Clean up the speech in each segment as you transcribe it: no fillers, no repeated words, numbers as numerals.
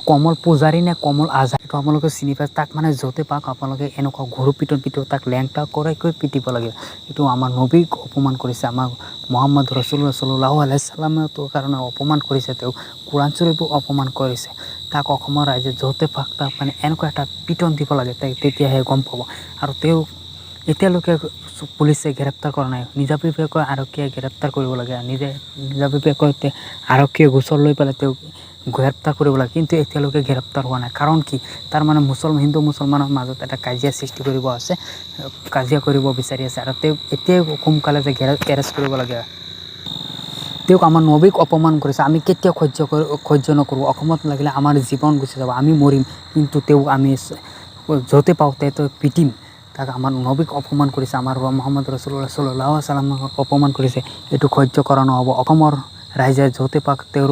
কমল পূজাৰী নে কমল আজাৰ, এইটো আপোনালোকে চিনি পায়। তাক মানে য'তে পাওক আপোনালোকে এনেকুৱা গৰু পিটন পিটিব, তাক লেংটা কৰাইকৈ পিটিব লাগে। এইটো আমাৰ নবীক অপমান কৰিছে, আমাৰ মহম্মদ ৰচুল্লাহ চাল্লাহু আলাইহি চাল্লামৰ কাৰণে অপমান কৰিছে, তেওঁ কোৰাণ শ্বৰীফো অপমান কৰিছে। তাক অসমৰ ৰাইজে য'তে পাওক তাক মানে এনেকুৱা এটা পিটন দিব লাগে, তেতিয়াহে গম পাব। আৰু তেওঁ এতিয়ালৈকে পুলিচে গ্ৰেপ্তাৰ কৰা নাই। নিজাববীয়াকৈ আৰক্ষীয়ে গ্ৰেপ্তাৰ কৰিব লাগে, নিজে নিজাববীয়াকৈ আৰক্ষীয়ে গোচৰ লৈ পেলাই তেওঁক গ্ৰেপ্তাৰ কৰিব লাগে, কিন্তু এতিয়ালৈকে গ্ৰেপ্তাৰ হোৱা নাই। কাৰণ কি? তাৰ মানে হিন্দু মুছলমানৰ মাজত এটা কাজিয়া সৃষ্টি কৰিব আছে, কাজিয়া কৰিব বিচাৰি আছে। আৰু তেওঁক এতিয়াই সোনকালে যে এৰেষ্ট কৰিব লাগে। তেওঁক আমাৰ নবীক অপমান কৰিছে, আমি কেতিয়াও সহ্য নকৰোঁ। অসমত লাগিলে আমাৰ জীৱন গুচি যাব, আমি মৰিম, কিন্তু তেওঁক আমি য'তে পাওঁ ত'তে পিটিম। তাক আমাৰ নবীক অপমান কৰিছে, আমাৰ মহম্মদ ৰচুল্লাহ চাল্লাহ চাল্লামক অপমান কৰিছে, এইটো সহ্য কৰা নহ'ব। অসমৰ ৰাইজে য'তে পাওক তেওঁৰ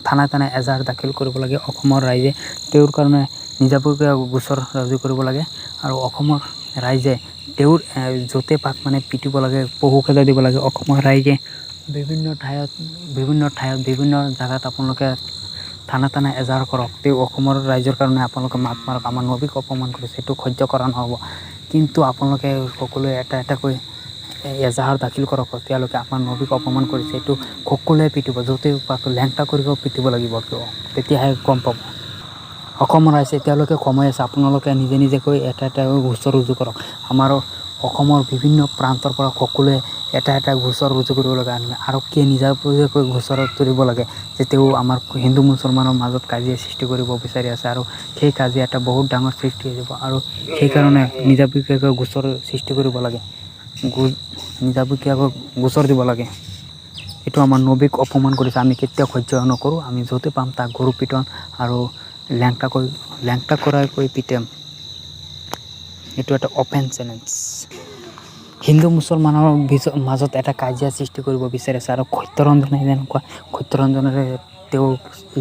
থানাই থানাই এজাহাৰ দাখিল কৰিব লাগে। অসমৰ ৰাইজে তেওঁৰ কাৰণে নিজাববীয়া গোচৰ ৰুজু কৰিব লাগে আৰু অসমৰ ৰাইজে তেওঁৰ য'তে পাক মানে পিটিব লাগে, পহু খেদাই দিব লাগে। অসমৰ ৰাইজে বিভিন্ন ঠাইত বিভিন্ন জেগাত আপোনালোকে থানা থানা এজাহাৰ কৰক। তেওঁ অসমৰ ৰাইজৰ কাৰণে আপোনালোকে মাত মাৰক। আমাৰ নবীক অপমান কৰিছে, সেইটো সহ্য কৰা নহ'ব। কিন্তু আপোনালোকে সকলোৱে এটা এটাকৈ এজাহাৰ দাখিল কৰক। তেওঁলোকে আমাৰ নবীক অপমান কৰিছে, এইটো সকলোৱে পিটিব, য'তে পাক লেংটা কৰিব পিটিব লাগিব কিয়, তেতিয়াহে গম পাব। অসমৰ ৰাইজে এতিয়ালৈকে সময় আছে, আপোনালোকে নিজে নিজেকৈ এটা এটা গোচৰ ৰুজু কৰক। আমাৰ অসমৰ বিভিন্ন প্ৰান্তৰ পৰা সকলোৱে এটা এটা গোচৰ ৰুজু কৰিব লাগে। আৰক্ষীয়ে নিজাববীয়াকৈ গোচৰ তুলিব লাগে যে তেওঁ আমাৰ হিন্দু মুছলমানৰ মাজত কাজিয়া সৃষ্টি কৰিব বিচাৰি আছে আৰু সেই কাজিয়া এটা বহুত ডাঙৰ সৃষ্টি হৈ যাব আৰু সেইকাৰণে নিজাববীয়াকৈ গোচৰ সৃষ্টি কৰিব লাগে, নিজাববীয়াকৈ গোচৰ দিব লাগে। এইটো আমাৰ নবীক অপমান কৰিছে, আমি কেতিয়াও সহ্য নকৰোঁ। আমি য'তে পাম তাক গৰু পিটন আৰু লেংটা কৰাকৈ পিটিম। এইটো এটা অ'পেন চেলেঞ্জ। হিন্দু মুছলমানৰ মাজত এটা কাজিয়া সৃষ্টি কৰিব বিচাৰিছে। আৰু সত্যৰঞ্জনে যেনেকুৱা, সত্যৰঞ্জনেৰে তেওঁ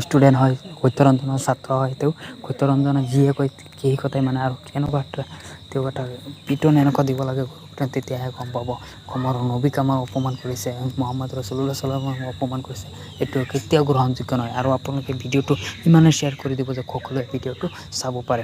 ষ্টুডেণ্ট হয়, সত্যৰঞ্জনৰ ছাত্ৰ হয় তেওঁ। সত্যৰঞ্জনে যিয়ে কয় সেই কথাই মানে। আৰু কেনেকুৱা এটা তেওঁক এটা পিটন এনেকুৱা দিব লাগে, গৰু পিটন, তেতিয়াহে গম পাব। অসমৰ নবীক আমাৰ অপমান কৰিছে, মহম্মদ ৰচুল্লাহ চাল্লামক অপমান কৰিছে, এইটো কেতিয়াও গ্ৰহণযোগ্য নহয়। আৰু আপোনালোকে ভিডিঅ'টো ইমানে শ্বেয়াৰ কৰি দিব যে সকলোৱে ভিডিঅ'টো চাব পাৰে।